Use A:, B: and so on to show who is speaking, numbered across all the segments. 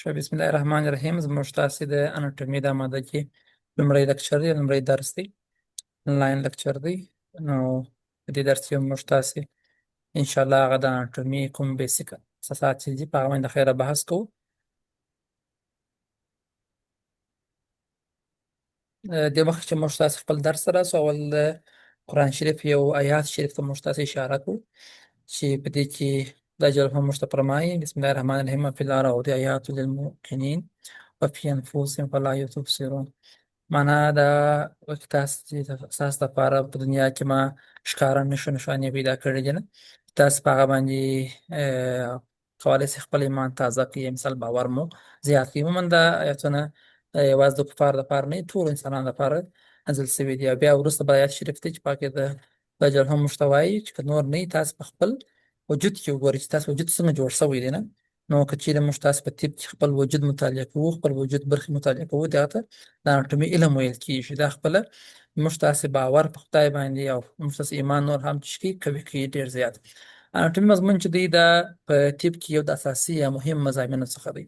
A: ښه، بسم الله الرحمن الرحیم. زموږ تاسې د اناټومي دا ماده کې لومړی لکچر دی، لومړی درس دی، انلاین لکچر دی. نو په دې درس کې موږ تاسې ان شاء الله هغه د اناټومي کوم بیسیک اساسات چې دي، په هغه باندې خیره بحث کوو. دې مخکې چې موږ تاسې خپل درس ته راسو، اول د قرآن شریف یو آیات شریف ته موږ تاسې اشاره کوو چې په دې کې دا جل هم موږ ته فرمایي: بسم الله الرحمن الرحیم، فی الارض آیات للموقنین وفي انفسهم فلا تبصرون. معنا دا وخت تاسو لپاره په دنیا کې ما ښکاره نښه نښانې پیدا کړې دي، نه تاسو په هغه باندې کولای شئ خپل ایمان تازه کړئ، مثال باور مو زیات کړئ. عموما دا آیتونه یوازې د کفار لپاره نه، ټول انسانانو لپاره نازل شوي دي. او بیا وروسته به آیات شریف دی چې پاکې ده بجل هم موږ ته وایي چې که نور نه، تاسو په خپل وجود کې وګورئ چې تاسو وجود څنګه جوړ شوی دی. نه نو که چیرې موږ تاسو په طب کې خپل وجود مطالعه کوو، خپل وجود برخې مطالعه کوو، دا ته د اناټومي علم ویل کېږي. دا خپله موږ تاسو باور په خدای باندې او موږ تاسو ایمان نور هم چې قوي کوي ډېر زیات. اناټومي مضمون چې دی، دا په طب کې یو د اساسي یا مهم مضامینو څخه دی.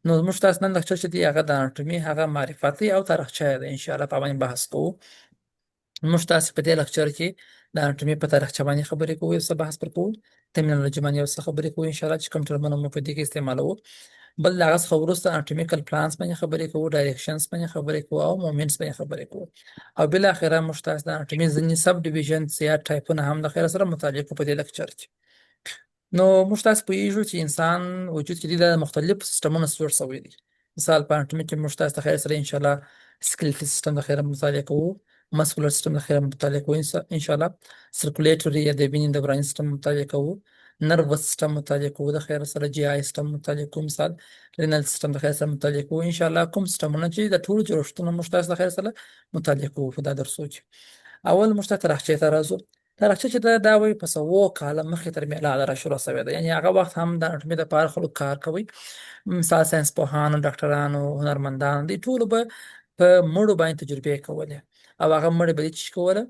A: نو موږ تاسو نن لکچر چې دی، هغه د اناټومي هغه معرفت دی او تاریخچه دی، ان شاء الله په باندې بحث کوو. موږ تاسو په دې لکچر کې د اناټومي په تاریخچه باندې خبرې کوو، یو څه بحث پر کوو، ترمینالوژي باندې یو څه خبرې کوو ان شاء الله چې کوم ټرمونه موږ په دې کې استعمالوو. بل له هغه څخه وروسته اناټومیکل پلانس باندې خبرې کوو، ډایریکشنز باندې خبرې کوو او مومنټس باندې خبرې کوو. او بالاخره موږ تاسو د اناټومي ځینې سب ډیویژنز یا ټایپونه هم د خیره سره مطالعه کوو په دې لکچر کې. نو موږ تاسو پوهیږو چې انسان وجود کې د مختلفو سیستمونو جوړ شوی دی. مثال په اناټومي کې موږ تاسو د خیر سره ان شاء الله سکلیټي سیستم د خیره مطالعه کوو، مسکولر سیستم د خیره مطالعه کوو ان شاء الله، سرکولیټري یا د وینې دوراني سیستم مطالعه کوو، نروس سیستم مطالعه کوو د خیر سره، جی آی سیستم مطالعه کوو، مثال رینل سیستم د خیر سره مطالعه کوو ان شاء الله. کوم سیستمونه چې د ټولو جوړښتونو موږ تاسو د خیر سره مطالعه کوو په دا درسو کې. اول موږ ته تاریخچې ته راځو. تاریخچه چې ده، دا وایي په سوو کاله مخکې تر میلاده را شروع شوې ده، یعنې هغه وخت هم د اناټومي دپاره خلکو کار کوي. مثال ساینس پوهانو، ډاکټرانو، هنرمندانو، دوی ټولو به په مړو باندې تجربې کولې او هغه مړي به یې چې کوله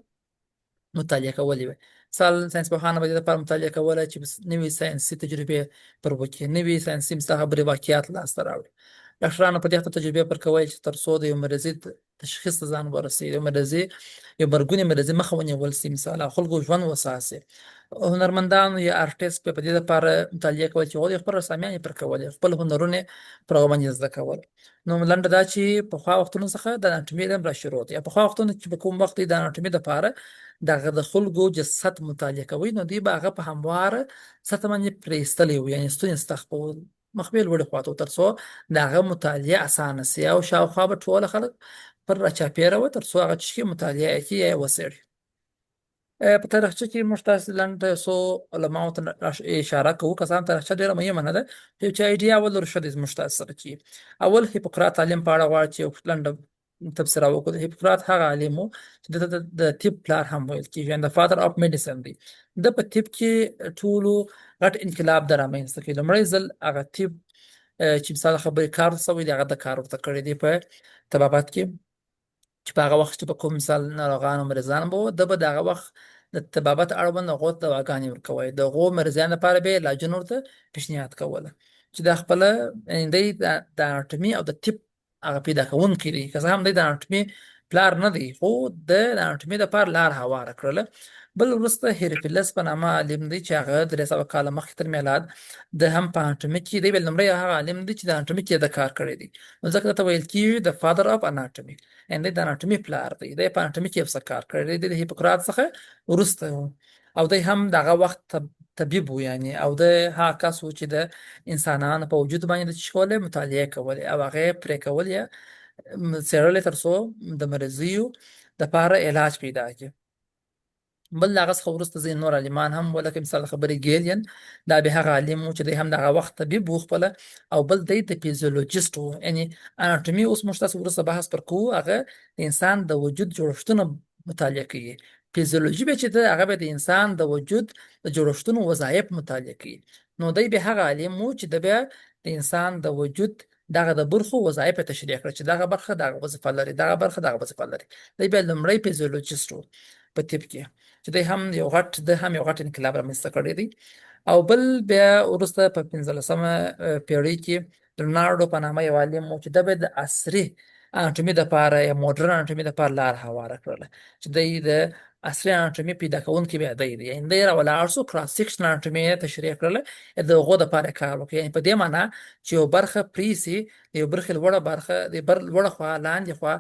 A: مطالعه کولې وي. مثال ساینس پوهانو به دې لپاره مطالعه کوله چې نوې ساینسي تجربې پر وکړي، نوې ساینسي مثال خبرې واقعیت لاسته راوړي. ډاکټرانو په دې خاطر تجربې پر کولې چې تر څو د یو مرضي تشخیص ته ځان ورسوي، یو مرضي، یو مرګونې مرضي مخه ونیول سي، مثال او خلکو ژوند وساسي. هنرمندانو یا آرټیست په دې لپاره مطالعه کول چې هغوی خپل رسامیان یې پر کولې، خپل هنرونه پر هغه باندې زده کول. نو لنډه دا چې پخوا وختونو څخه د اناټومي علم را شروع دی. پخوا وختونو چې په کوم وخت د اناټومي دپاره دغه د خلکو جسد مطالعه کوي، نو دوی به هغه په همواره سطح باندې پرې ایستلی وو، یعنې ستوني سطح په مخ به لوړې خواته، تر څو د هغه مطالعه اسانه سي، او شاوخوا به ټوله خلک پر راچاپېره وه تر څو هغه چې مطالعه یې کړي یا یې وڅېړي. په تاریخچه کې موږ تاسو لنډ څو علماو ته اشاره کوو، که څه هم تاریخچه ډېره مهمه نه ده، یو چې ایډیا ولرو ښه دی. زموږ تاسو سره چې اول هیپوکرات عالم په اړه غواړي چې یو لنډه تبصره وکړو. هیپوکرات هغه عالم و چې د طب پلار هم ویل کېږي، د father of medicine دی. د په طب کې ټولو غټ انقلاب د رامنځته کړي. لومړی ځل هغه طب چې مثال خبرې کار سوی دی، هغه د کار ورته کړی دی په طبابت کې، چې په هغه وخت چې په کوم مثال ناروغان او مریضان به وو، ده به د هغه وخت د طبابت اړوند هغو ته دواګانې ورکولې، د هغو مریضانو لپاره به یې علاجونه ورته پیشنهاد کوله چې دا خپله دی د اناټومي او د طب هغه پیدا کوونکی دی. که څه هم دی د اناټومي پلار نه دی، خو د اناټومي لپاره لار هواره کړله. بل وروسته هیرفیلس په نامه عالم دی چې هغه 300 کاله مخکې تر میلاد د هم په اناټومي کې دی. لومړی هغه عالم دی چې د اناټومي کې د کار کړی دی، نو ځکه ته ویل کېږي د father of anatomy، یعنی د اناټومي پلار دی. دی په اناټومي کې یو څه کار کړی دی، د هیپوکرات څخه وروسته، او دی هم دغه وخت طبیب و، یعنی او د هغه کس و چې د انسانانو په وجود باندې د څه کولې مطالعه کولې او هغه پرې کول یا څېړلې تر څو د مریضیو دپاره علاج پیدا کړي. بل له هغه څخه وروسته ځینې نور عالمان هم وو، لکه مثال خبرې ګیلین، دا به هغه عالم و چې دی هم دغه وخت طبیب و خپله، او بل دی د فیزیولوژیست و. یعنی اناټومي اوس موږ تاسو وروسته بحث پر کوو، هغه د انسان د وجود جوړښتونه مطالعه کوي. فیزیولوژي به چې ده، هغه به د انسان د وجود د جوړښتونو وظایف مطالعه کوي. نو دی به هغه عالم و چې د بیا د انسان د وجود دغه د برخو وظایف تشریح کړه چې دغه برخه دغه وظیفه لري، دغه برخه دغه وظیفه لري. دی بیا لومړی فیزیولوژیست و په طب کې چې دی هم یو غټ د هم یو غټ انقلاب رامنځته کړی دی. او بل بیا وروسته په 15مه پیړۍ کې لونارډو په نامه یو عالم و چې ده به د عصري اناټومي دپاره یا مډرن اناټومي دپاره لار هواره کړله، چې دی د عصري اناټومي پیدا کوونکی بیا دی دی، یعنې دی راولاړ سو، cross section اناټومي یې تشریح کړله، د هغو دپاره کار وکړ. یعنې په دې معنا چې یو برخه پرېسي، د یو برخې لوړه برخه، د بر لوړه خوا، لاندې خوا،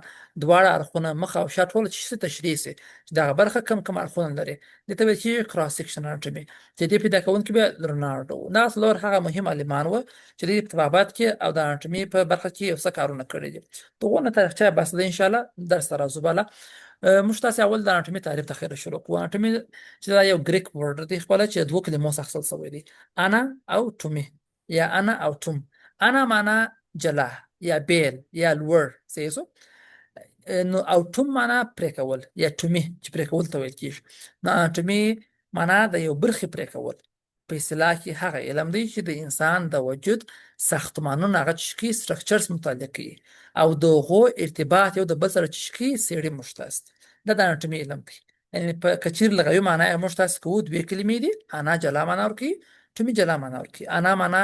A: دواړه اړخونه، مخ او شا ټول چې تشریح سي چې دغه برخه کم کم اړخونه لري، دې ته ویل کېږي cross section اناټومي، چې دې پیدا کوونکی بیا لونارډو و. دغه څلور هغه مهم عالمان وو چې دوی په طبابت کې او د اناټومي په برخه کې یو څه کارونه کړي دي. دغونه تاریخچه بس ده، ان شاء الله درس ته راځو. بالا موږ تاسو اول د اناټومي تعریف ته خیره شروع کوو. اناټومي چې دا یو Greek word دی خپله، چې دوو کلمو څخه اخیستل شوی دی، انا او تومي یا انا او توم. انا معنا جلا یا بیل یا لوړ، صحیح سو؟ نو او توم معنا پرې کول یا تومي چې پرې کول ته ویل کېږي. نو اناټومي معنا د یو برخې پرې کول، په اصطلاح کې هغه علم دی چې د انسان د وجود ساختمانونه هغه چې کوي structures مطالعه کوي او د هغو ارتباط یو د بل سره چې کوي څېړي موږ تاسو. دا د اناټومي علم دی. یعنې په که چېرې لغوي معنا یې موږ تاسو کوو، دوې کلمې دي، انا جلا معنا ورکوي، ټومي جلا معنا ورکوي. انا معنا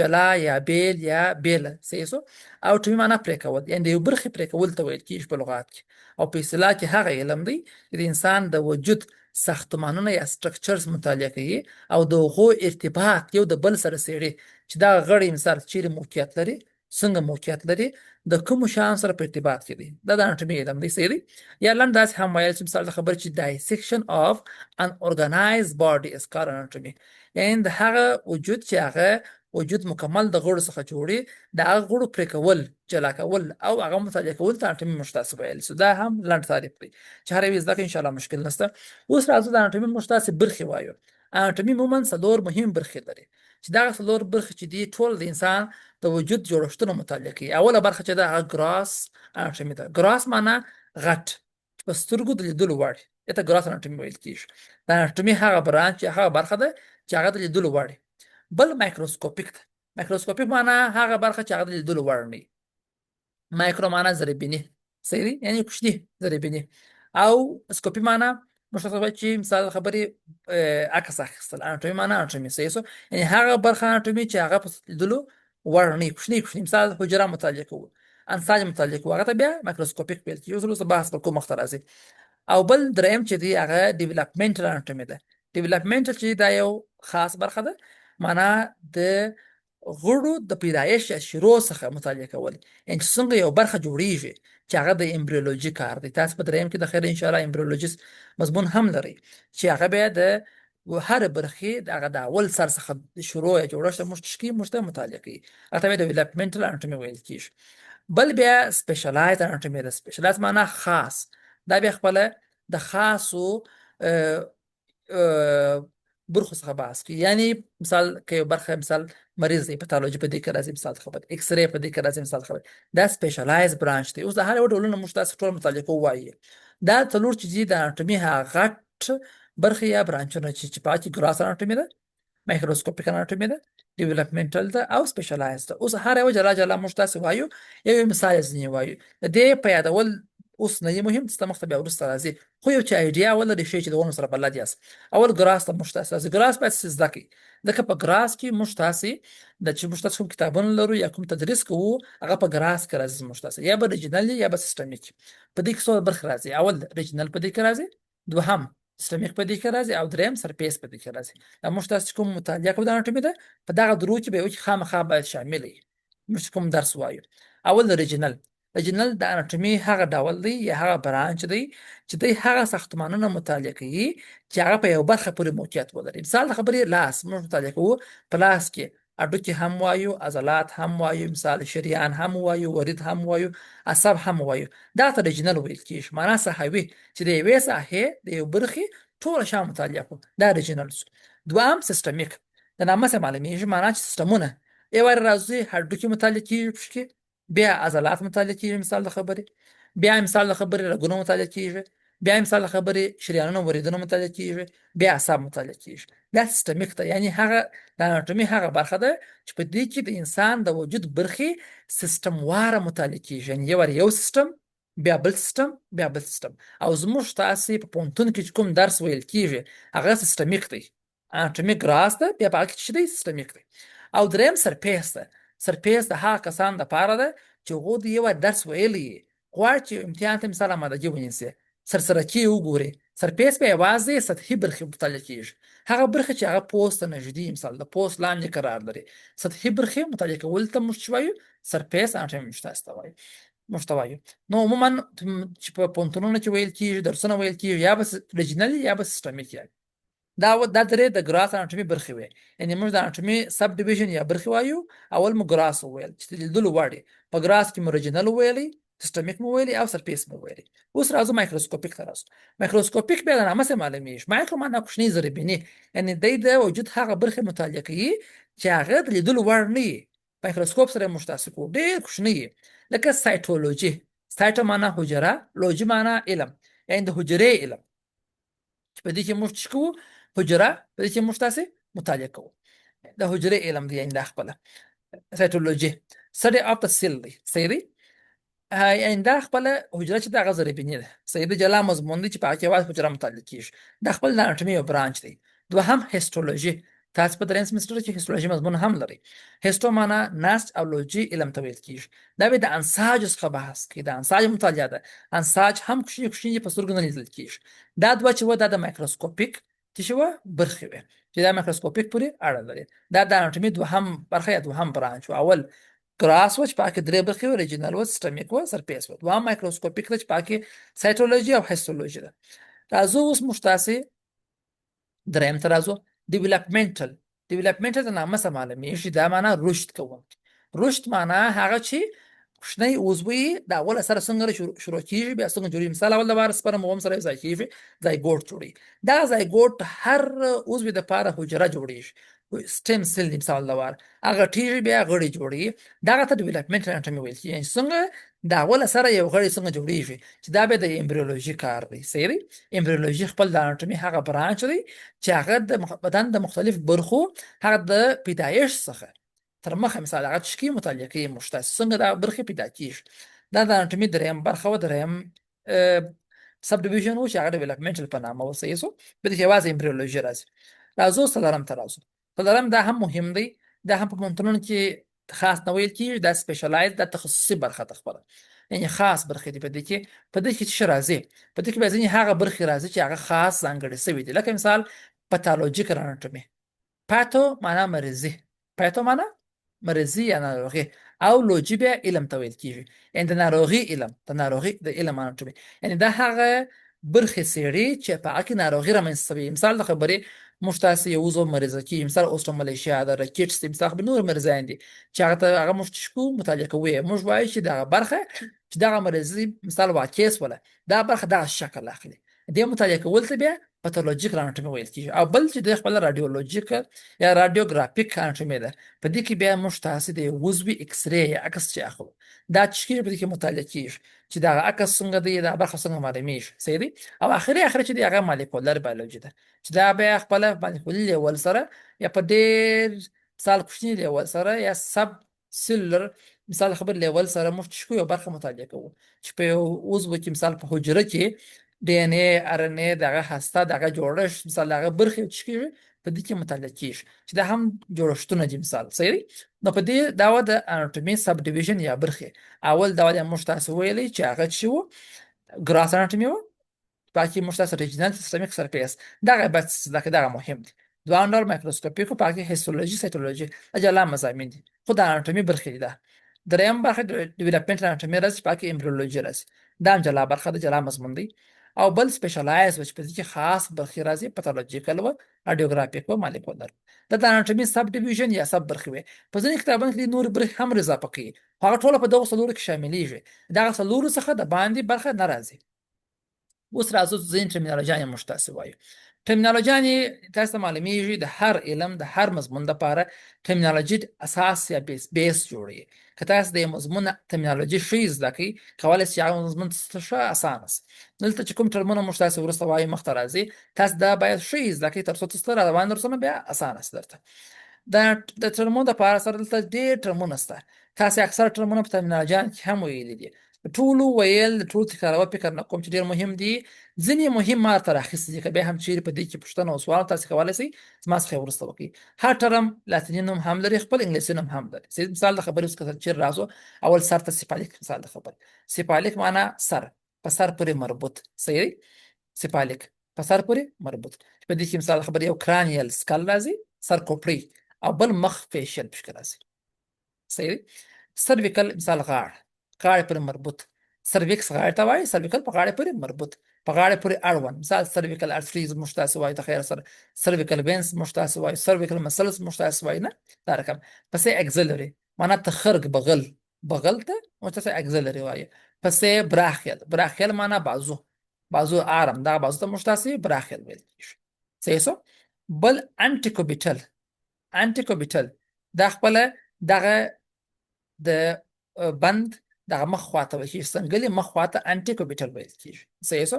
A: جلا یا بیل یا بیله، صحیح سو؟ او ټومي معنا پرې کول، یعنې د یو برخې پرې کول ته ویل کېږي په لغات کې. او په اصطلاح کې هغه علم دی چې د انسان د وجود ساختمانونه یا structures مطالعه کوي او د هغو ارتباط یو د بل سره څېړي، چې دا غړی مثال چیرې موقعیت لري، څنګه موقعیت لري، د کومو شیانو سره په ارتباط کې دی. دا د اناټومي علم دی، صحیح دی؟ یا لنډ داسې هم ویل چې مثال د خبرې چې dissection of an organized body is called anatomy، یعنې د هغه وجود چې هغه وجود مکمل د غړو څخه جوړي، د هغه غړو پرې کول، جلا کول او هغه مطالعه کول ته اناټومي موږ تاسو ویل سو. دا هم لنډ تعریف دی چې هر یو زده کړئ، ان شاء الله مشکل نشته. اوس راځو د اناټومي موږ تاسو برخې وایو. اناټومي عموما څلور مهم برخې لري، چې دغه څلور برخې چې دي ټول د انسان د وجود جوړښتونه مطالعه کوي. اوله برخه چې ده هغه gross اناټومي ده. gross معنا غټ، په سترګو د لیدلو وړ، دې ته gross اناټومي ویل کېږي. د اناټومي هغه branch، هغه برخه ده چې هغه د لیدلو وړ. بل microscopic ده. microscopic معنا هغه برخه چې هغه د لیدلو وړ نه. مایکرو معنا ذره بیني، صحیح دی؟ یعنی کوچني ذره بیني. او scopy معنا موږ ته وایي چې مثال خبرې عکس اخیستل. اناټومي معنا اناټومي، صحیح سو؟ یعنی هغه برخه اناټومي چې هغه په لیدلو وړ نه، کوچني کوچني، مثال حجره مطالعه کوو، انساج مطالعه کوو، هغه ته بیا microscopic ویل کېږي. اوس وروسته بحث به کوم مخته راځي. او بل دریم چې دی هغه developmental اناټومي ده. developmental چې دا یو خاص برخه ده، معنا د غړو د پیدایش یا شروع څخه مطالعه کول، یعنې چې څنګه یو برخه جوړیږي، چې هغه د embryology کار دی. تاسو په دریم کې د خیر ان شاء الله embryology مضمون هم لرئ، چې هغه بیا د هر برخې د هغه د اول سر څخه شروع یا جوړښت موږ تشکیل موږ ته مطالعه کوي، هغه ته بیا developmental اناټومي ویل کیږي. بل بیا specialized اناټومي ده. specialized معنا خاص، دا بیا خپله د خاصو برخو څخه بحث کوي. یعنی مثال که یو برخه مثال مریض دی، pathology په دې کې راځي، مثال خبر x-ray په دې کې راځي، مثال خبر دا specialized branch دی. اوس د هر یو ډولونه موږ تاسو ټول مطالعه کوو وایي. دا څلور چې دي د اناټومي هغه غټ برخې یا برانچونه چې پاتې gross اناټومي ده، microscopic اناټومي ده، developmental ده او specialized ده. اوس هر یو جلا جلا موږ تاسو وایو، یو مثال یې ځینې وایو. د دې په یادول اوس نه یې مهم، څه مخته بیا وروسته راځي، خو یو چې idea ولري شي چې د ونو سره بلد یاست. اول gross ته موږ تاسو راځي. gross باید څه زده کړئ، ځکه په gross کې موږ تاسو د چې موږ تاسو کوم کتابونه لرو یا کوم تدریس کوو هغه په gross کې راځي. موږ تاسو یا به regional یا به systemic. په دې کې څو برخې راځي. اول regional په دې کې راځي، دوهم systemic په دې کې راځي او دریم surface په دې کې راځي. دا موږ تاسو کوم مطالعه کوو د اناټومي ده، په دغه درو کې به یو چې خامخا باید شامل وي موږ کوم درس وایو. اول regional. regional د اناټومي هغه ډول دی یا هغه branch دی چې دی هغه ساختمانونه مطالعه کوي چې هغه په یو برخه پورې موقعیت ولري. مثال د خبرې لاس موږ مطالعه کوو، په لاس کې هډوکي هم وایو، عضلات هم وایو، مثال شریان هم وایو، ورید هم وایو، عصب هم وایو. دا ته regional ویل کېږي، معنا ساحوي، چې د یوې ساحې د یو برخې ټوله شیان مطالعه کړو، دا regional شو. دوهم systemic، د نامه څخه معلومیږي، معنا چې سیستمونه یو وار راځي، هډوکي مطالعه کېږي پکې، بیا عضلات مطالعه کېږي مثال د خبرې، بیا مثال د خبرې رګونه مطالعه کېږي، بیا مثال د خبرې شریانونه وریدونه مطالعه کېږي، بیا اعصاب مطالعه کېږي. دا systemic ده، یعنی هغه د اناټومي هغه برخه ده چې په دې کې د انسان د وجود برخې سیستم واره مطالعه کېږي، یعنی یو وار یو سیستم، بیا بل سیستم، بیا بل سیستم. او زموږ تاسې په پوهنتون کې چې کوم درس ویل کېږي هغه systemic دی. اناټومي gross ده، بیا په هغه کې چې دی systemic دی. او دریم surface ده. Surface د هغه کسان د پاره ده چې هغو د یوه درس ویلی، غواړي چې امتحان ته مثال آمادګي ونیسي، سرسرکې وګوري. Surface به یوازې سطحي برخې مطالعه کېږي، هغه برخه چې هغه پوست ته نږدې، مثال د پوست لاندې قرار لري. سطحي برخې مطالعه کول ته موږ چې وایو surface اناټومي موږ تاسو ته وایو، موږ ته وایو. نو عموما چې په پوهنتونونو کې ویل کېږي، درسونه ویل کېږي، یا به regional یا به systemic. یا دا درې د gross اناټومي برخې وې. یعنې موږ د اناټومي sub division یا برخې وایو. اول مو gross وویل چې د لیدلو وړ، په gross کې مو regional وویلی، systemic مو ویلی او surface مو ویلی. اوس راځو microscopic ته راځو. microscopic بیا د نامه څخه معلومیږي، مایکرو معنا کوچنۍ ذره بیني، یعنې دی د وجود هغه برخې مطالعه کوي چې هغه د لیدلو وړ نه وي. مایکروسکوپ سره موږ تاسو کوو، ډېر کوچنی وي. لکه cytology، cyto معنا حجره، logy معنا علم، یعنې د حجرې علم، چې په دې کې موږ څه کوو؟ حجره په دې کې موږ تاسې مطالعه کوو، د حجرې علم دی. یعنې دا خپله cytology study of the cell دی، صحیح دی. یعنې دا خپله حجره چې دغه ذره بیني ده، صحیح دی، جلا مضمون دی چې په هغه کې یوازې حجره مطالعه کېږي. دا خپل د اناټومي یو branch دی. دوهم histology، تاسو په دریم سمستر کې histology مضمون هم لرئ. histo معنا نسج او logy علم ته ویل کېږي. دا به د انساج څخه بحث کوي، د انساج مطالعه ده. انساج هم کوچني کوچني په سترګو نه لیدل کېږي. دا دوه چې وه، دا د microscopic چې شوه برخې وې چې دا microscopic پورې اړه لري. دا د اناټومي دوهم برخه یا دوهم branch و. اول gross و چې په هغه کې درې برخې وې، regional و، systemic و، surface و. دوهم microscopic ده چې په هغه کې cytology او histology ده. راځو اوس موږ تاسې دریم ته راځو، developmental. developmental د نامه څخه معلومیږي، دا معنا رشد کوونکی. رشد معنا هغه چې کوچنی عضوي د اوله سره څنګه شروع کیږي، بیا څنګه جوړیږي. مثال اول د بار sperm ovum سره یو ځای کیږي، زایګوټ جوړوي. دا زایګوټ هر عضوي د پاره حجره جوړیږي، stem cell دی. مثال د وار هغه ټیږي، بیا غړي جوړي. دغه ته developmental اناټومي ویل کیږي، یعنې څنګه د اوله سره یو غړی څنګه جوړیږي، چې دا به د embryology کار دی، صحیح دی. embryology خپل د اناټومي هغه branch دی چې هغه د بدن د مختلف برخو هغه د پیدایښت څخه تر مخه مثال هغه چې کوي مطالعه کوي موږ تاسو څنګه دا برخې پیدا کیږي. دا د اناټومي دریم برخه وه، دریم sub division و چې هغه developmental په نامه و، صحیح سو. په دې کې یوازې embryology راځي. راځو څلورم ته راځو. څلورم دا هم مهم دی، دا هم په پوهنتونونو کې خاص نه ویل کیږي، دا specialize، دا تخصصي برخه ده خپله، یعنې خاص برخې دي په دې کې. په دې کې څه راځي؟ په دې کې بیا ځینې هغه برخې راځي چې هغه خاص ځانګړې سوي دي، لکه مثال pathological اناټومي. patho معنا مریضي، patho معنا مریضي یا ناروغي، او logy بیا علم ته ویل کیږي، یعنې د ناروغي علم، د ناروغي د علم اناټومي. یعنې دا هغه برخې څېړي چې په هغه کې ناروغي رامنځته سوي. مثال د خبرې موږ تاسې یو عضو مریضه کېږي، مثال osteomalacia ده، rickets دي، مثال خو نور مریضان دي چې هغه ته هغه موږ چې کوو مطالعه کوو یې. موږ وایو چې دغه برخه چې دغه مریضي مثال واقع سوله، دا برخه دغه شکل اخلي. دې مطالعه کول ته بیا pathological اناټومي ویل کېږي. او بل چې د خپل radiologic یا radiographic اناټومي ده، په دې کې بیا موږ تاسې د یو عضوي x-ray یا عکس چې اخلو، دا چې کېږي په دې کې مطالعه کېږي چې دغه عکس څنګه دی، دا برخه څنګه معلومیږي، صحیح دی. او اخري اخري چې دی هغه molecular biology ده، چې دا بیا خپله مالیکولي level سره یا په ډېر مثال کوچني level سره یا sub cellular مثال خبر level سره موږ چې کوو یو برخه مطالعه کوو چې په یو عضو کې مثال په حجره کې ډي ان ای، ار ان ای، دغه هسته، دغه جوړښت، مثال دغه برخې چې کېږي په دې کې مطالعه کېږي چې دا هم جوړښتونه دي، مثال، صحیح دی. نو په دې دا وه د اناټومي sub division یا برخې. اول دا وه موږ تاسو ویلی چې هغه چې وو gross اناټومي وه، پاکې موږ تاسو regional، systemic، surface، دغه بس دغه مهم دي. دوهم ډول microscopic، پاکې histology، cytology، دا جلا مضامین دي خو د اناټومي برخې دي. دا دریم برخه developmental اناټومي راځي چې پاکې embryology راځي، دا هم جلا برخه ده، جلا مضمون دی. او بل specialize و چې په دې کې خاص برخې راځي، pathological و، radiographic و، molecular. دا د اناټومي sub division یا sub برخې وي. په ځینې کتابونو کې نورې برخې هم اضافه کوي، خو هغه ټوله په دغو څلورو کې شاملېږي، دغه څلورو څخه د باندې برخه نه راځي. اوس راځو ځینې ټرمینالوجیانې موږ تاسې وایو. ټرمینالوجیانې تاسو ته معلومیږي، د هر علم د هر مضمون دپاره ټرمینالوجي اساس یا base جوړوي. که تاسو د یو مضمون ټرمینالوجي ښه زده کړئ، کولی شئ هغه مضمون ته ښه اسانه سي. دلته چې کوم ټرمونه موږ تاسو وروسته وایو مخته راځي، تاسو دا باید ښه زده کړئ تر څو تاسو ته روان درسونه بیا اسانه سي درته. د ټرمونو دپاره سره دلته ډېر ټرمونه شته. تاسو اکثره ټرمونه په ټرمینالوجیان کې هم ویلي دي، ټولو ویل، د ټولو تکرارول فکر نه کوم چې ډېر مهم دي. ځینې مهم ما تر اخیستي دي، که بیا هم چیرې په دې کې پوښتنه او سوال تاسو کولی شئ زما څخه یې وروسته وکړئ. هر term لاتیني نوم هم لري، خپل انګلیسي نوم هم لري. مثال د خبرې اوس که چیرې راځو اول سر ته cephalic. مثال د خبرې cephalic معنا سر، په سر پورې مربوط. صحیح دی، cephalic په سر پورې مربوط. په دې کې مثال خبرې یو cranial skull راځي، سر کوپړۍ، او بل مخ facial پکې راځي. صحیح دی. cervical مثال غاړه، غاړې پورې مربوط. cervix غاړې ته وایي، cervical په غاړې پورې مربوط، په غاړې پورې اړوند. مثال cervical arteries موږ تاسو وایو، د خیر سره cervical veins موږ تاسو وایو، cervical muscles موږ تاسو وایو، نه دا رقم. پسې axillary معنا تخرګ، بغل، بغل ته موږ تاسو axillary وایو. پسې brachial، brachial معنا بازو، بازو arm، دا بازو ته موږ تاسو brachial ویل کیږي. صحیح سو. بل antecubital، antecubital دا خپله دغه د بند دغه مخ خواته ویل کېږي، څنګلې مخ خواته antecubital ویل کېږي. صحیح سو.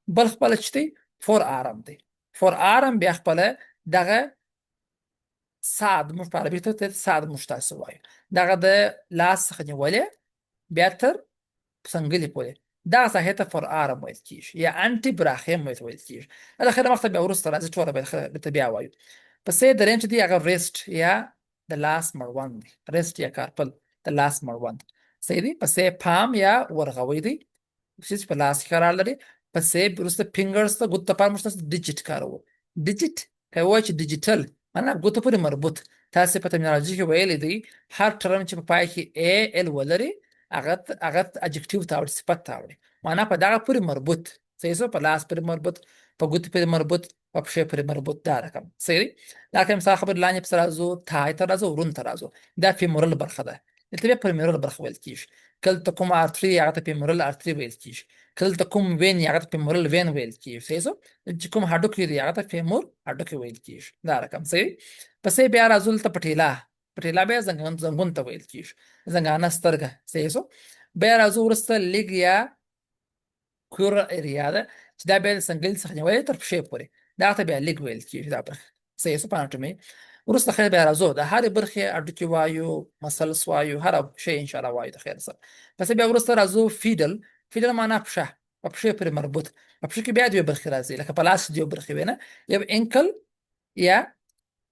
A: بل خپله چې دی forearm دی. forearm بیا خپله دغه ساعد، موږ په عربي ته ساعد موږ تاسو وایو، دغه د لاس څخه نیولې بیا تر څنګلې پورې دغه ساحې ته forearm ویل کېږي یا antebrachium ویل کېږي. دا د خیره مخته بیا وروسته راځي، ټوله به بیا وایو. پسې دریم چې دی هغه wrist یا د لاس مړوند دی، wrist یا carpal د لاس مړوند. صحیح دی. پسې palm یا ورغوی دی چې په لاس کې قرار لري. پسې وروسته fingers ته ګوتو لپاره موږ تاسو digit کاروو. digit که وایو چې digital معنا ګوتو پورې مربوط. تاسو په terminology کې ویلي دی هر term چې په پای کې A L ولري هغه هغه adjective ته اوړي، صفت ته اوړي، معنا په دغه پورې مربوط. صحیح سو، په لاس پورې مربوط، په ګوتو پورې مربوط، په پښې پورې مربوط، دا رقم. صحیح دی. دا کوم مثال خبر لاندې پسې راځو، thigh ته راځو، ورون ته راځو. دا femoral برخه ده، دلته بیا femoral برخه ویل کیږي. کله ته کوم artery هغه ته femoral artery ویل کیږي، کله ته کوم vein هغه ته femoral vein ویل کیږي. صحیح سو. چې کوم هډوکی دی هغه ته femur هډوکی ویل کیږي، دا رقم. صحیح. پسې بیا راځو دلته patella، patella بیا زنګون، زنګون ته ویل کیږي، زنګانه سترګه. صحیح سو. بیا راځو وروسته leg یا crural area ده چې دا بیا د څنګلې څخه نیولې تر پښې پورې، دا ته بیا leg ویل کیږي دا برخه. صحیح سو. په anatomy وروسته خیر بیا راځو د هرې برخې هډوکي وایو، muscles وایو، هر شی ان شاء الله وایو د خیر سره. پسې بیا وروسته راځو pedal، pedal معنا پښه، په پښې پورې مربوط. په پښه کې بیا دوې برخې راځي، لکه په لاس کې دوې برخې وي نه، یو ankle یا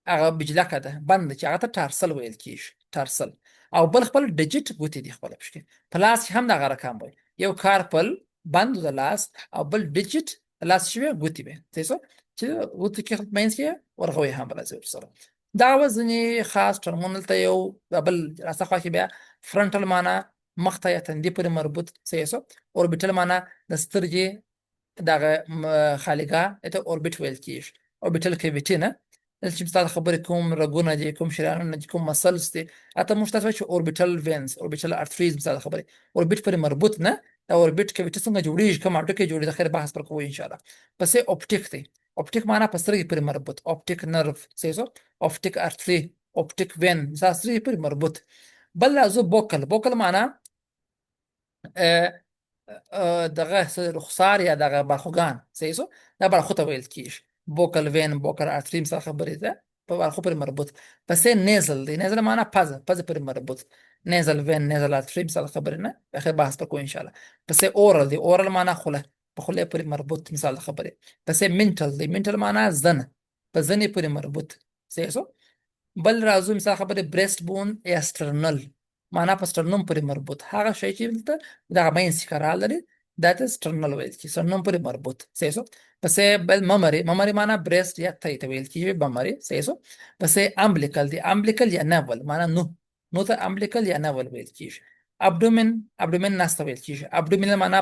A: هغه بجلکه ده بند چې هغه ته tarsal ویل کیږي، tarsal، او بل خپل digit ګوتې دي خپل پښې. په لاس کې هم دغه رقم وي، یو carpal بند د لاس او بل digit د لاس شوی ګوتې وي. صحیح سو، چې ګوتې کې منځ کې ورغوي هم راځي ورسره. دا و ځینې خاص term ونه دلته. یو بل راسته خوا کې بیا frontal معنا مخ ته یا تندي پورې مربوط. صحیح سو. orbital معنا د سترګې دغه خالیګاه ته orbit ویل کیږي، orbital cavity نه. دلته چې مثال خبرې کوم رګونه دي، کوم شریانونه دي، کوم muscles دي، اته موږ تاسو چې orbital veins، orbital arteries، مثال خبرې orbit پورې مربوط نه. دا orbit cavity څنګه جوړیږي، کوم هډوکی جوړیږي، د خیر بحث پر کوو ان شاء الله. پسې optic دی، optic معنا په سترګې پورې مربوط، optic nerve. صحیح سو. optic artery، optic vein، مثال سترګې پورې مربوط. بل راځو buccal، buccal معنا دغه رخسار یا دغه برخوګان. صحیح سو. دا برخو ته ویل کیږي buccal vein، buccal artery، مثال خبرې ده په برخو پورې مربوط. پسې nasal دی، nasal معنا پزه، پزه پورې مربوط، nasal vein، nasal artery، مثال خبرې نه اخر بحث پر کوو ان شاء الله. پسې oral دی، oral معنا خوله، په خولې پورې مربوط مثال خبرې. پسې mental دی، mental معنا زنه، په زنې پورې مربوط. صحیح سو. بل راځو مثال خبرې breast bone یا sternal معنا په sternum پورې مربوط، هغه شی چې دلته دغه منځ کې قرار لري دا ته sternal ویل کېږي، sternum پورې مربوط. صحیح سو. پسې بل mammary، mammary معنا breast یا تی ته ویل کېږي mammary. صحیح سو. پسې umbilical دی، umbilical یا navel معنا نو، نو ته umbilical یا navel ویل کېږي. abdomen، abdomen نس ته ویل کېږي، abdominal معنا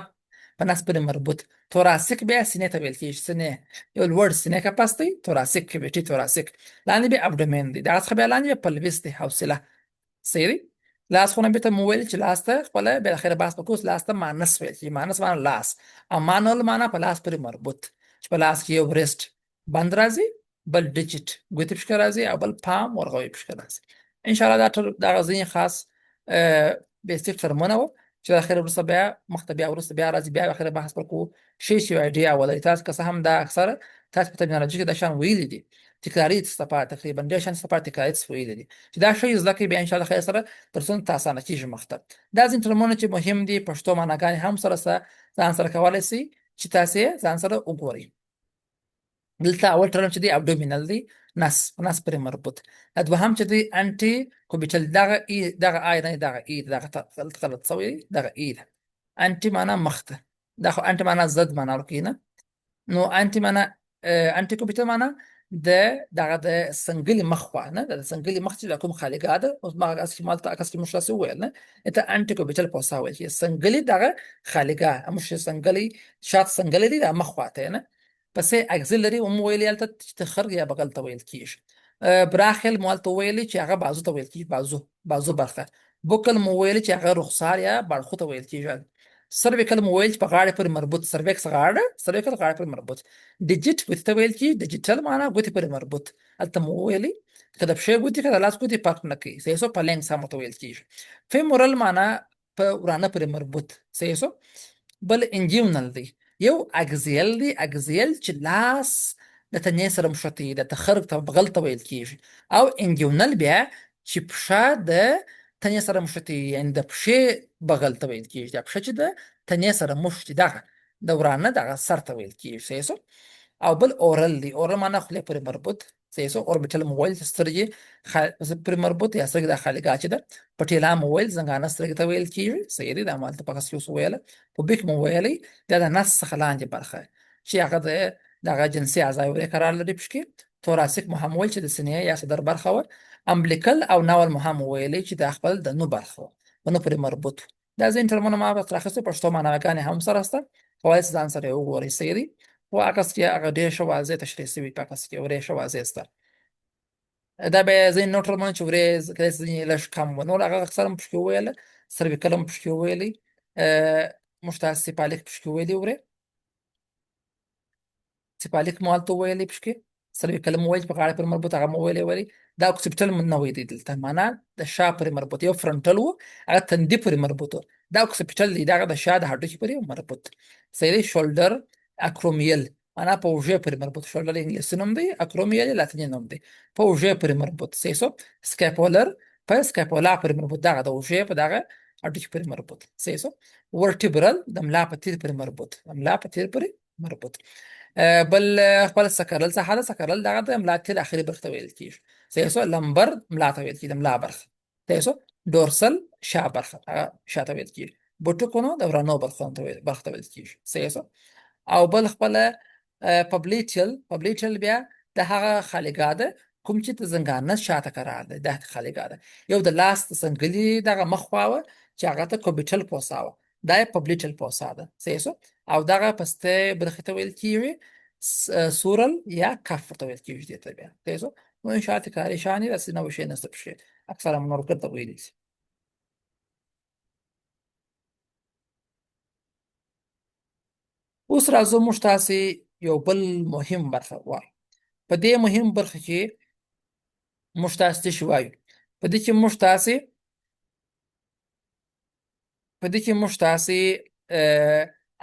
A: په نس پورې مربوط. thoracic بیا سینې ته ویل کېږي، سینې یو لوړ سینې قفس دی، thoracic cavity، thoracic لاندې بیا abdomen دی، دغه څخه بیا لاندې بیا pelvis دی، حوصله. صحیح دی. لاس خو نه ته مو ویل چې لاس ته خپله بیا اخره بحث وکړو، لاس ته manus ویل کېږي، manus معنا لاس او manal معنا په لاس پورې مربوط، چې په لاس کې یو wrist بند راځي، بل digit ګوتې پښکه راځي او بل palm ورغوي پښکه راځي. ان شاء الله دا ټول دغه ځینې خاص basic term ونه وو چې اخر وروسته بیا مخته بیا وروسته بیا راځي، بیا اخر بحث پر کوو. شی چې idea ولري تاسو، که څه هم دا اکثره تاسو په terminology کې دا شان ویلي دي. تکراري څه تقریبا ډېر شیان څه تکراري څه ویلي دي چې دا شی زده کړئ، بیا انشاءالله خیر سره تر څو ته اسانه کېږي مخته. دا ځینې ټرمونه چې مهم دي، پښتو معناګانې هم سره ځان سره کولی شئ چې تاسې یې ځان سره وګورئ. دلته اول ټرم چې دی ابډومینل دی، نس نس پرې مربوط. دوهم چې دی انټي کوبیټل، دغه ای، دغه آی نه، دغه ای، دغه غلط غلط سوی، دغه ای ده. انټي معنا مخته، دا خو انټي معنا ضد معنا ورکوي نه، نو انټي معنا انټي کوبیټل معنا د دغه د سنګلي مخ خوا نه، د سنګلي مخ چې د کوم خالیګاه ده. اوس ما هغه چې مالته عکس کې موږ تاسې وویل نه، ته انټي کوبیټل پوسا ویل کېږي. سنګلي دغه خالیګاه موږ چې سنګلي شات سنګلي دی، دا مخ خواته نه پسې اکزیلري هم ویلي هلته چې تخرګ یا بغل ته ویل کېږي. براخل مو هلته ویلي چې هغه بازو ته ویل کېږي، بازو بازو برخه. بوکل مو ویلي چې هغه رخسار یا باړخو ته ویل کېږي. سرویکل مو ویل چې په غاړې پورې مربوط، سرویکس غاړه، سرویکل غاړې پورې مربوط. ډیجیټ ګوتې ته ویل کېږي، ډیجیټل معنا ګوتې پورې مربوط. هلته مو ویلي که د پښې ګوتې که د لاس ګوتې فرق نه کوي، صحیح سو، پلنګ سم ورته ویل کېږي. فیمورل معنا په ورانه پورې مربوط، صحیح سو. بل انجیونل دی، یو اګزیل دی، اګزیل چې لاس د تنې سره مښتی، د تخرګ ته بغل ته ویل کېږي. او انجیونل بیا چې پښه د تنې سره مښتی، یعنی د پښې بغل ته ویل کېږي. دا پښه چې د تنې سره مښتي، دغه د ورانه دغه سر ته ویل کېږي، صحیح سو. او بل اورل دی، اورل معنا خولې پورې مربوط، صحیح سو. اوربیټل مو ویل چې سترګې پرې مربوط یا سترګې د خالیګاه چې ده. پټیلا مو ویل زنګانه سترګې ته ویل کېږي، صحیح دی. دا مو هلته په عکس کې اوس وویله. پوبیک مو ویلی دا د نس څخه لاندې برخه چې هغه د دغه جنسي اعضاوو ورې قرار لري پکې. توراسیک مو هم ویل چې د سینې یا صدر برخه وه. امبلیکل او ناول مو هم ویلی چې دا خپل د نو برخه وه، په نو پورې مربوط. دا ځینې ټرمونه ما به راخیستي، پښتو معناګانې هم سره شته، کولای شئ ځان سره یې وګورئ، صحیح دی. خو عکس کې هغه ډېر ښه واضح تشریح شوي، په عکس کې ورې ښه واضح شته. دا به ځینې نور ټرمونه چې ورې کله چې ځینې لږ کم وو، نور هغه اکثر هم پکې وویل. سرویکل هم پکې وویلي، موږ تاسې سیپالیک پکې وویلي، ورې سیپالیک مو هلته وویلي پکې. سرویکل مو ویل چې په غاړه پورې مربوط، هغه مو ویلي ویلي. دا اوکسیپټل مو نوی دی دلته، معنا د شا پورې مربوط. یو فرنټل و هغه تندي پورې مربوط و، دا اوکسیپټل دی، دغه د شا د هډوکي پورې مربوط، صحیح دی. شولډر اکرومیل معنا په اوږې پورې مربوط، شولډر انګلیسي نوم دی، اکرومیل لاتیني نوم دی، په اوږې پورې مربوط، صحیح سو. سکاپولر په سکاپولا پورې مربوط، دغه د اوږې په دغه هډوکي پورې مربوط، صحیح سو. ورټیبرل د ملا په تیر پورې مربوط، د ملا په تیر پورې مربوط. بل خپل سکرل څخه ده، سکرل دغه د ملا تیر اخري برخه ته ویل کېږي، صحیح سو. لمبر ملا ته ویل کېږي، د ملا برخه، صحیح سو. ډورسل شا برخه، هغه شا ته ویل کېږي. بوټکونو د ورانو برخو ته ویل برخه ته ویل کېږي، صحیح سو. او بل خپل پبلیټل، پبلیټل بیا د هغه خالیګاه ده کوم چې د زنګانه شاته قرار دی، دا خالیګاه ده. یو د لاس د څنګلي دغه مخ خوا وه چې هغه ته کوبیټل پوسا وه، دا یې پبلیټل پوسا ده، صحیح سو. او دغه پسته برخې ته ویل کېږي سورل یا کف ورته ویل کېږي دې ته بیا، صحیح سو. نو ان شاء الله تکراري شانې داسې نوی شی نشته پکښې، اکثره مو نور ګرده ویلي دي. اوس راځو موږ تاسې یو بل مهم برخه وایو. په دې مهم برخه کې موږ تاسې څه شی وایو؟ په دې کې موږ تاسې په دې کې موږ تاسې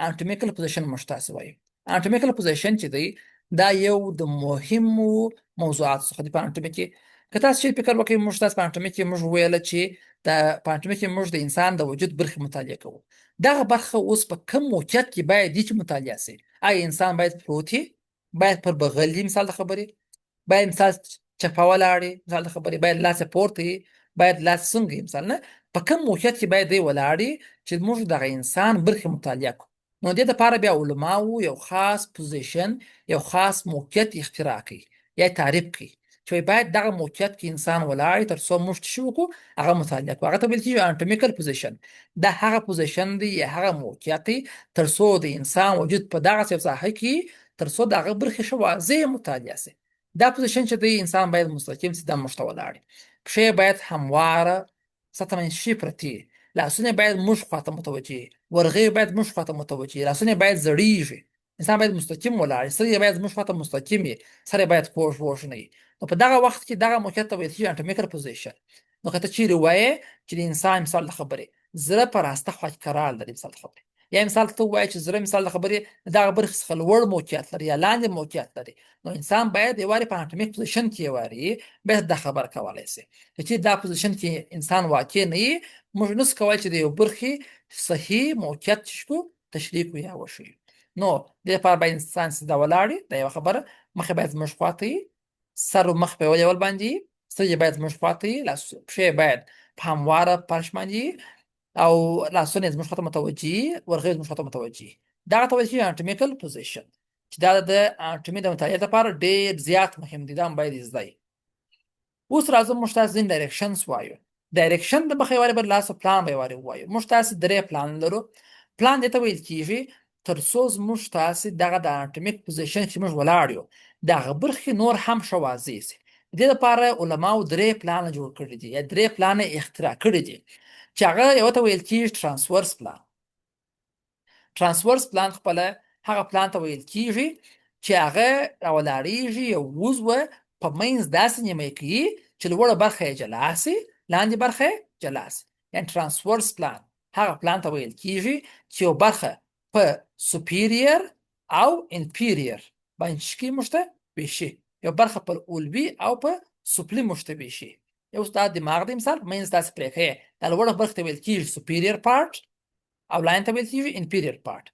A: اناټومیکل پوزیشن موږ تاسې وایو. اناټومیکل پوزیشن چې دی دا یو د مهمو موضوعاتو څخه دی په اناټومي کې. که تاسو چې فکر وکړئ، موږ تاسو په اناټومي کې موږ ویل چې د په اناټومي کې موږ د انسان د وجود برخې مطالعه کوو. دغه برخه اوس په کوم موقعیت کې باید دي چې مطالعه شي؟ آیا انسان باید پروت وي، باید پر بغل وي، مثال د خبرې باید مثال چپه ولاړې، مثال د خبرې باید لاس یې پورته وي، باید لاس څنګه وي، مثال نه په کوم موقعیت کې باید دی ولاړ وي چې موږ دغه انسان برخې مطالعه کړو؟ نو دې دپاره بیا علماو یو خاص پوزیشن، یو خاص موقعیت اختراع کوي یا تعریف کوي چې باید دغه موقعیت کې انسان ولاړ تر څو موږ څه وکړو هغه مطالعه کړو. هغه ته ویل کېږي اناټومیکل پوزیشن. دا هغه پوزیشن دی یا هغه موقعیت دی تر څو د انسان وجود په دغسې یو ساحه کې تر څو د هغه برخې ښه واضح مطالعه شي. دا پوزیشن چې دی انسان باید مستقیم سیده موږ ته ولاړ، پښې باید همواره سطح شي پرتې، لاسونه باید موږ خواته متوجه، ورغې باید موږ خواته متوجه، لاسونه باید زړیږي، انسان باید مستقیم ولاړ، سر یې باید موږ خواته مستقیم وي، سر یې باید کوږ وږ نه وي. نو په دغه وخت کې دغه موقعیت ته ویل کېږي اناټومیکل پوزیشن. نو که ته چیرې وایې چې د انسان مثال د خبرې زړه په راسته خوا کې قرار لري، مثال د خبرې یا مثال ته وایي چې زړه مثال د خبرې دغه برخې څخه لوړ موقعیت لري یا لاندې موقعیت لري، نو انسان باید یو وارې په اناټومیک پوزیشن کې واري باید دا خبر کولای شي. چې دا پوزیشن کې انسان واقع نه وي، موږ نشو کولای چې د یو برخې صحیح موقعیت چې تشریح کړو یا وښیو. نو دې لپاره باید انسان سیده ولاړ وي، دا یوه خبره. مخې باید زموږ خواته وي، سر او مخ په یو لیول باندې، سترګې باید زموږ خواته وي، لاس پښې باید په همواره فرش باندې، او لاسونه یې زموږ خواته متوجه، ورغوي زموږ خواته متوجه. دغه ته ویل کېږي اناټومیکل پوزیشن، چې دا د اناټومي د مطالعې لپاره ډېر زیات مهم دی، دا هم باید زده وي. اوس راځو موږ تاسو ځینې ډایرکشنز وایو. ډایرکشن د مخه یوارې بل لاس پلان به یوارې ووایو. موږ تاسو درې پلان لرو. پلان دې ته ویل کېږي تر څو زموږ تاسو دغه د اناټومیک پوزیشن چې موږ ولاړ یو دغه برخې نور هم ښه واضح شي. د دې لپاره علماو درې پلانه جوړ کړي دي یا درې پلانه اختراع کړي دي، چې هغه یو ته ویل کېږي ترانسورس پلان. ترانسورس پلان خپله هغه پلان ته ویل کېږي چې هغه راولاړېږي یو عضو په منځ داسې نیمه کوي چې لوړه برخه یې جلا شي، لاندې برخه یې جلا شي. یعنی ترانسورس پلان هغه پلان ته ویل کېږي چې یو برخه په سپیریر او انفیریر باندې چې کوي موږ ته ویشي، یو برخه پر علوي او په سفلي موږ ته ویشي. یو دا دماغ دی مثال منځ داسې پرې کوي، دا لوړه برخه ته ویل کېږي سپیریر پارټ او لاین ته ویل کېږي انفیریر پارټ.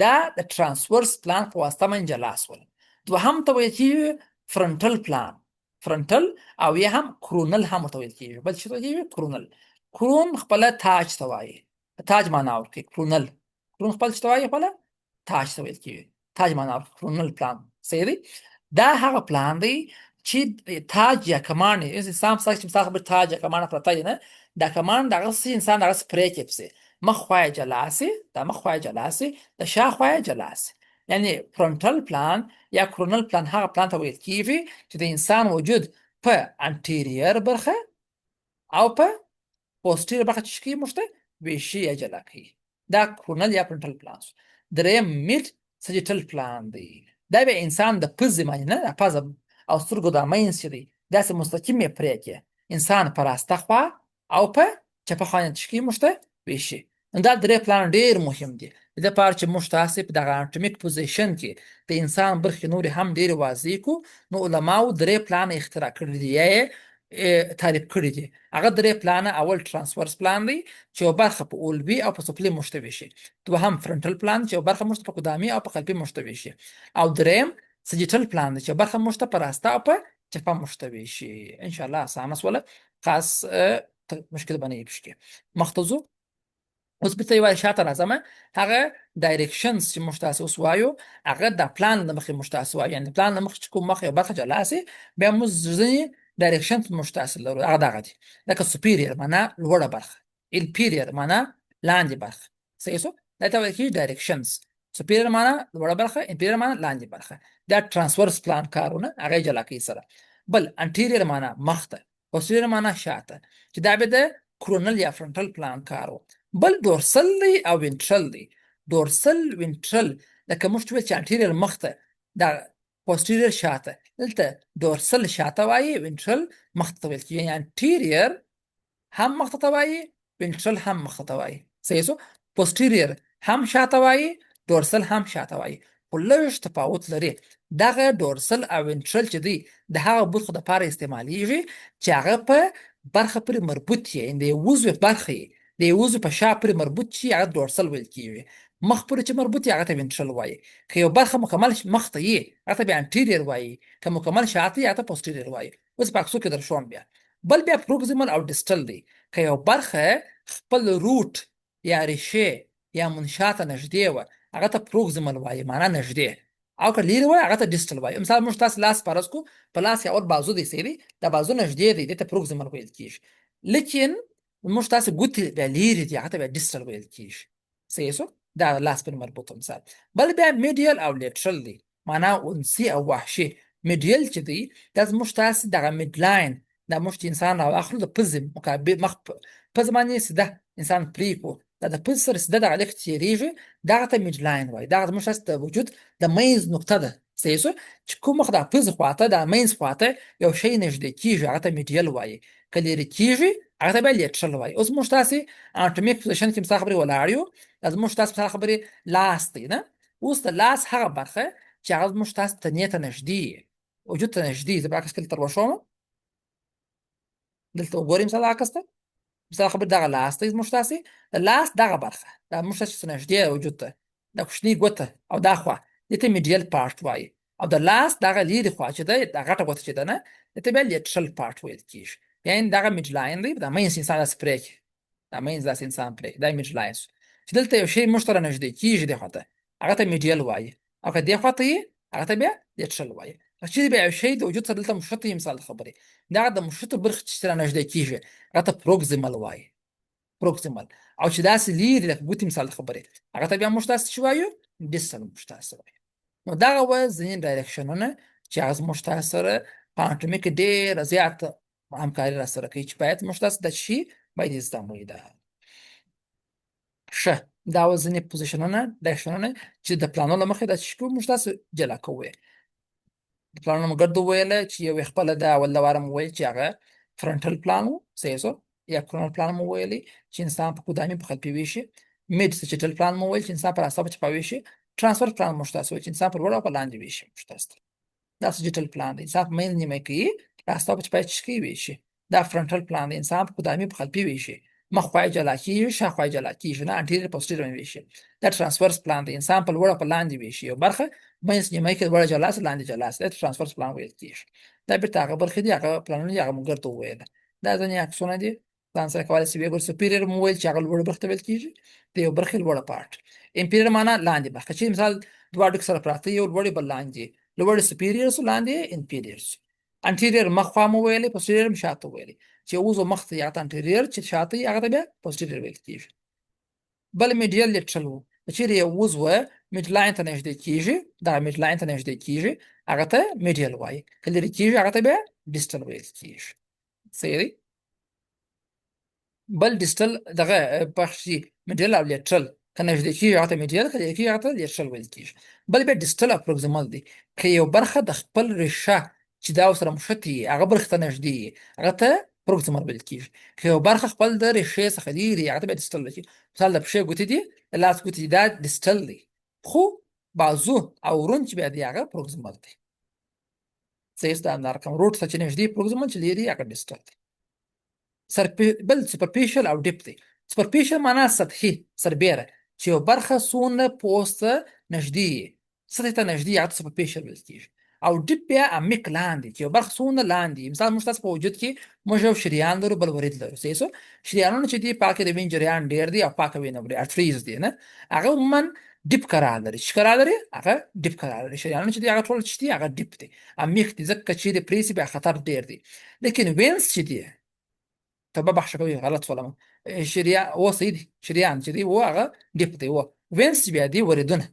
A: دا د ترانسورس پلان په واسطه باندې جلا شول. دوهم ته ویل کېږي فرنټل پلان، فرنټل او یا هم کرونل هم ورته ویل کېږي. بل څه ته ویل کېږي کرونل. کرون خپله تاج ته وایي، تاج معنا ورکوي کرونل. کرون خپل څه ته وایي؟ خپله تاج ته ویل کېږي، تاج معنا ورکوي کرونل پلان. صحیح دی. دا هغه پلان دی چې تاج یا کمان یې انسان په سر چې مثال خبر تاج یا کمان پرته دی نه، دا کمان دغه څه انسان دغه څه پرې کې پسې مخ خوا یې جلا سي، دا مخ خوا یې جلا سي، د شا خوا یې جلا سي. یعنی فرنټل پلان یا کرونل پلان هغه پلان ته ویل کیږي چې د انسان وجود په انټیریر برخه او په پوسټیر برخه چې کوي موږ ته ویشي یا جلا کوي. دا کرونل یا فرنټل پلان شو. دریم میډ سجیټل پلان دی. دا بیا انسان د پزې باندې نه، د پزه او سترګو دا منځ چې دی داسې مستقیم یې پرې کړي، انسان په راسته خوا او په چپه خوا چې کوي موږ ته ویشي. نو دا درې پلان ډېر مهم دي، د دې لپاره چې موږ تاسې په دغه اناټومیک پوزیشن کې د انسان برخې نورې هم ډېرې واضح کړو. نو علماو درې پلان اختراع کړي دي یا یې تعریف کړي دي. هغه درې پلانه، اول ترانسورس پلان دی چې یو برخه په علوي او په سفلي مشتوي شي، دوهم فرنټل پلان چې یو برخه موږ ته په قدامي او په خلفي مشتوي شي، او دریم سجیټل پلان دی چې برخه موږ ته په راسته او په چپه مشتوي شي. ان شاء الله اسانه سوله، خاص مشکل به نه وي پکې. مخته ځو اوس بیرته یوه شاته راځم. هغه ډایرکشنز چې موږ تاسو اوس وایو هغه د پلان له مخې موږ تاسو وایو، یعنې پلان له مخې چې کوم مخ یو برخه جلا سي، بیا موږ ځینې ډایرکشنز موږ تاسو لرو. هغه دغه دي، لکه سپیریر معنا لوړه برخه، انفیریر معنا لاندې برخه. صحیح سو؟ دا ته ویل کېږي ډایرکشنز. سپیریر معنا لوړه برخه، انفیریر معنا لاندې برخه. دا ترانسورس پلان کارونه هغه جلا کوي سره. بل انټیریر معنا مخته، پوسټیریر معنا شاته، چې دا به د کرونل یا فرنټل پلان کار و. بل ډورسل دی او وینټرل دی. ډورسل وینټرل لکه موږ چې ویل چې انټیریر مخته، دا پوسټیریر شاته، دلته ډورسل شاته وایي، وینټرل مخته ته ویل کېږي. یعنې انټیریر هم مخته ته وایي، وینټرل هم مخته ته وایي. صحیح سو؟ پوسټیریر هم شاته وایي، ډورسل هم شاته وایي، خو لږ تفاوت لري. دغه ډورسل او وینټرل چې دی د هغه برخو دپاره استعمالیږي چې هغه په برخه پورې مربوط یې، د یو عضو برخه یې د یو عضو په شا پورې مربوط شي، هغه ډورسل ویل کیږي. مخ پورې چې مربوط یې هغه ته وینټرل وایي. که یو برخه مکمل مخ ته یې هغه ته بیا انټیریر وایي، که مکمل شاته یې هغه ته پوسټیریر وایي. اوس په عکسو کې درښوم بیا. بل بیا پروکسیمل او ډیسټل دی. که یو برخه خپل روټ یا ریښې یا منشا ته نږدې وه هغه ته پروکسیمل وایي، معنا نږدې، او که لیرې وه هغه ته ډیسټل وایي. مثال موږ تاسو لاس فرض کو، په لاس کې اول بازو دی، صحیح دی، دا بازو نږدې دی، دې ته پروکسیمل ویل کیږي. لیکن موږ تاسو ګوتې بیا لیرې دي، هغه ته بیا ډیسټل ویل کیږي. صحیح سو؟ دا لاس پر مربوط مثال. بل بیا میډیل او لیټرل دی، معنا انسی او وحشي. میډیل چې دی دا زموږ تاسو دغه میډلاین، دا موږ چې انسان راواخلو د پزې مقابل مخ پزې باندې سیده انسان پرې کړو، دا د پزې سره سیده دغه لیک تېرېږي، دغه ته میډلاین وایي. دغه زموږ تاسو د وجود د منځ نقطه ده. صحیح سو؟ چې کوم وخت د پزې خواته د منځ خواته یو شی نږدې کېږي هغه ته میډیل وایي، که لیرې کېږي هغه ته بیا lateral وایي. اوس موږ تاسې anatomic position کې مثال خبرې ولاړ یو، دا زموږ تاسې مثال خبرې لاس دی نه. اوس د لاس هغه برخه چې هغه زموږ تاسې تنې ته نږدې، وجود ته نږدې، زه به عکس کله تر وښوم، دلته وګورئ مثال عکس ته، مثال خبر دغه لاس دی زموږ تاسې د لاس دغه برخه دا موږ تاسې څه نږدې وجود ته دا کوچنۍ ګوته او دا خوا دې ته medial part وایي، او د لاس دغه لیرې خوا چې ده دا غټه ګوته چې ده نه دې ته بیا lateral part ویل کېږي. یعنې دغه midline دی، دا منځ انسان داسې پرې کړي، دا منځ داسې انسان پرې کړي، دا midline شو چې دلته یو شی موږ ته رانږدې کېږي دې خوا ته هغه ته medial وایي، او که دې خوا ته یې هغه ته بیا lateral وایي. که چیرې بیا یو شی د وجود سره دلته مښته یې مثال خبرې دغه د مښتو برخې چې رانږدې کېږي هغه ته proximal وایي، proximal. او چې داسې لیرې لکه ګوتې مثال خبرې هغه ته بیا موږ تاسې څه وایو؟ distal موږ تاسې وایو. نو دغه وه ځینې direction ونه چې هغه زموږ تاسې سره په اناټومي کې ډېره زیاته همکاري را سره کوي چې باید موږ تاسې د شي باید زده مو ده. ښه، دا وه ځینې position ونه direction ونه چې د پلانو له مخې دا چې کوو موږ تاسو جلا کوو. د پلانونو مو ګرد وویله چې یو یې خپله د اول د واره مو ویل چې هغه frontal plan و، صحیح سو، یا coronal plan مو ویلی چې انسان په قدامي په خلفي ویشي. mid sagittal plan مو ویل چې انسان پر راسته په چپه ویشي. transverse plan مو تاسو ویل چې انسان پر لوړ او په لاندې ویشي. موږ تاسو دا sagittal plan دی، انسان په منځ نیمه کې راسته په چپه چې ویشي. دا frontal plan دی، انسان په قدامي په خلفي ویشي، مخ خوا یې جلا کېږي، شا خوا یې جلا کېږي، نه anterior posterior ویشي. دا transverse plan دی، انسان په لوړه په لاندې ویشي، یو برخه منځ نیمه کې لوړه جلا سي لاندې جلا سي، دا transverse plan ویل کېږي. دا بېرته هغه برخې دي، هغه پلانونه دي، هغه موږ ورته وویل. دا ځینې عکسونه دي، ځان سره کولی شي ویې ګوري. superior مو ویل چې هغه لوړې برخې ته ویل کېږي، د یو برخې لوړه part. inferior معنا لاندې برخه، چې مثال دوه هډوکي سره پراته، یو لوړې بل لاندې، لوړې superior سو، لاندې inferior سو. anterior مخ خوا مو ویلې، posterior هم شاته ویلې، چې وزو مخ ته هغه ته anterior، چې شاته یې هغه ته بیا posterior ویل کېږي. بل medial lateral وو، که چیرې یو عضو midline ته نږدې کېږي، دغه midline ته نږدې کېږي هغه ته medial وایي، که لرې کېږي هغه ته بیا distal ویل کېږي. صحیح دی. بل distal دغه بخش دي medial او lateral، که نږدې کېږي هغه ته medial، که لرې کېږي هغه ته lateral ویل کېږي. بل بیا distal او proximal دی، که یو برخه د خپل ریښه چې دا ورسره مښتې وي هغه برخې ته نږدې وي هغه ته proximal ویل کېږي، که یو برخه خپل د ریښې څخه لرې هغه ته بیا distal ویل کېږي. مثال د پښې ګوتې دي، د لاس ګوتې دي، دا distal دی، خو بازو او ورون چې بیا دی هغه proximal دی. صحیح دا رقم root ته چې نږدې proximal، چې لرې هغه distal دی. بل superficial او deep دی. superficial معنا سطحي، سربېره، چې یو برخه څونه پوست ته نږدې سطحې ته نږدې هغه ته superficial ویل کېږي. او deep بیا عمیق لاندې، چې یو برخه څونه لاندې. مثال موږ تاسو په وجود کې موږ یو شریان لرو بل ورید لرو، صحیح سو. شریانونه چې دي پاکې د وینې جریان ډېر دی او پاکه وینه وړي، arteries دي نه، هغه عموماً deep قرار لري. چې قرار لري هغه deep قرار لري. شریانونه چې دي هغه ټول چې دي هغه deep دي، عمیق دي، ځکه چې د پرېسي بیا خطر ډېر دی. لیکن veins چې دي، ته بخښه کوي غلط سولم، شریان و صحیح دي، شریان چې دی و هغه deep دی. و veins چې بیا دي وریدونه،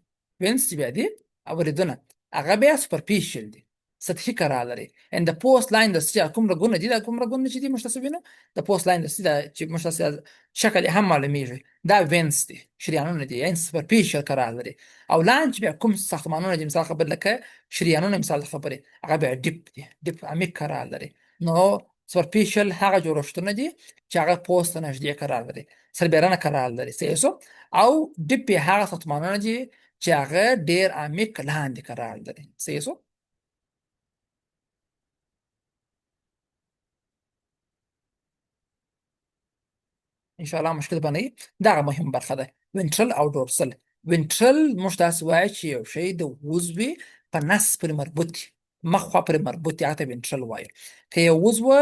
A: veins چې بیا دي وریدونه هغه بیا superficial دي، سطحي قرار لري. ان د پوست لاین د سي کوم رګونه دي، دا کوم رګونه چې دي موږ تاسو وینو د پوست لاین د سي دا چې موږ تاسو شکل یې هم معلومیږي، دا veins دي، شریانونه دي، یعنی superficial قرار لري. او لاندې چې بیا کوم ساختمانونه دي، مثال خبر لکه شریانونه، مثال خبرې هغه بیا deep دي، deep عمیق قرار لري. نو superficial هغه جوړښتونه دي چې هغه پوست ته نږدې قرار لري، سربېرنه قرار لري، صحیح سو. او deep یې هغه ساختمانونه دي چې هغه ډېر عمیق لاندې قرار لري، صحیح سو. ان شاء الله مشکل به نه وي. دغه مهم برخه ده ventral او dorsal. ventral موږ داسې وایو چې یو شی د عضوې په نس پورې مربوط دی، مخ خوا پورې مربوط دی، هغه ته ventral وایو. که یو عضو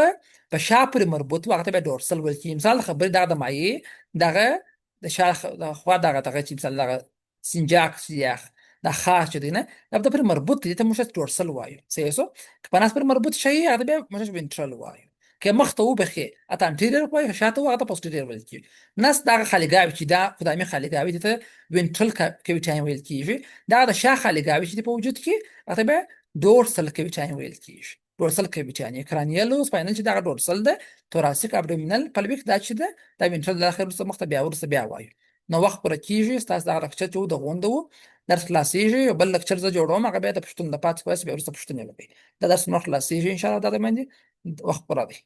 A: په شا پورې مربوط و هغه ته بیا dorsal ویل کېږي. مثال خبرې دغه د مایع دغه د شا خوا دغه دغه چې مثال دغه سنجاق سیاخ دا خاص چې دی نه دا په پورې مربوط دی، ته موږ dorsal وایو، صحیح سو. که په نس پورې مربوط شي هغه ته بیا موږ ventral وایو. که مخ ته وبخې اته anterior وایي، شاته و هغه ته posterior ویل کېږي. نس دغه خالیګاوي چې دا قدامي خالیګاوي دي ته ventral cavity ویل کېږي. دا د شا خالیګاوي چې دی په وجود کې هغه ته بیا dorsal cavity ویل کېږي. dorsal cavity یعنی cranial او spinal چې دغه dorsal ده، thoracic abdominal pelvic دا چې ده دا ventral د اخر وروسته مخته بیا وروسته بیا وایو. نو وخت پوره کېږي، ستاسو دغه lecture چې و د غونډه و درس خلاصېږي، یو بل lecture زه جوړوم هغه بیا د پښتون د پاتې کوی، بیا وروسته پوښتنې وکړئ. دا درس نور خلاصېږي ان شاء الله. دا د باندې وخت پوره دی.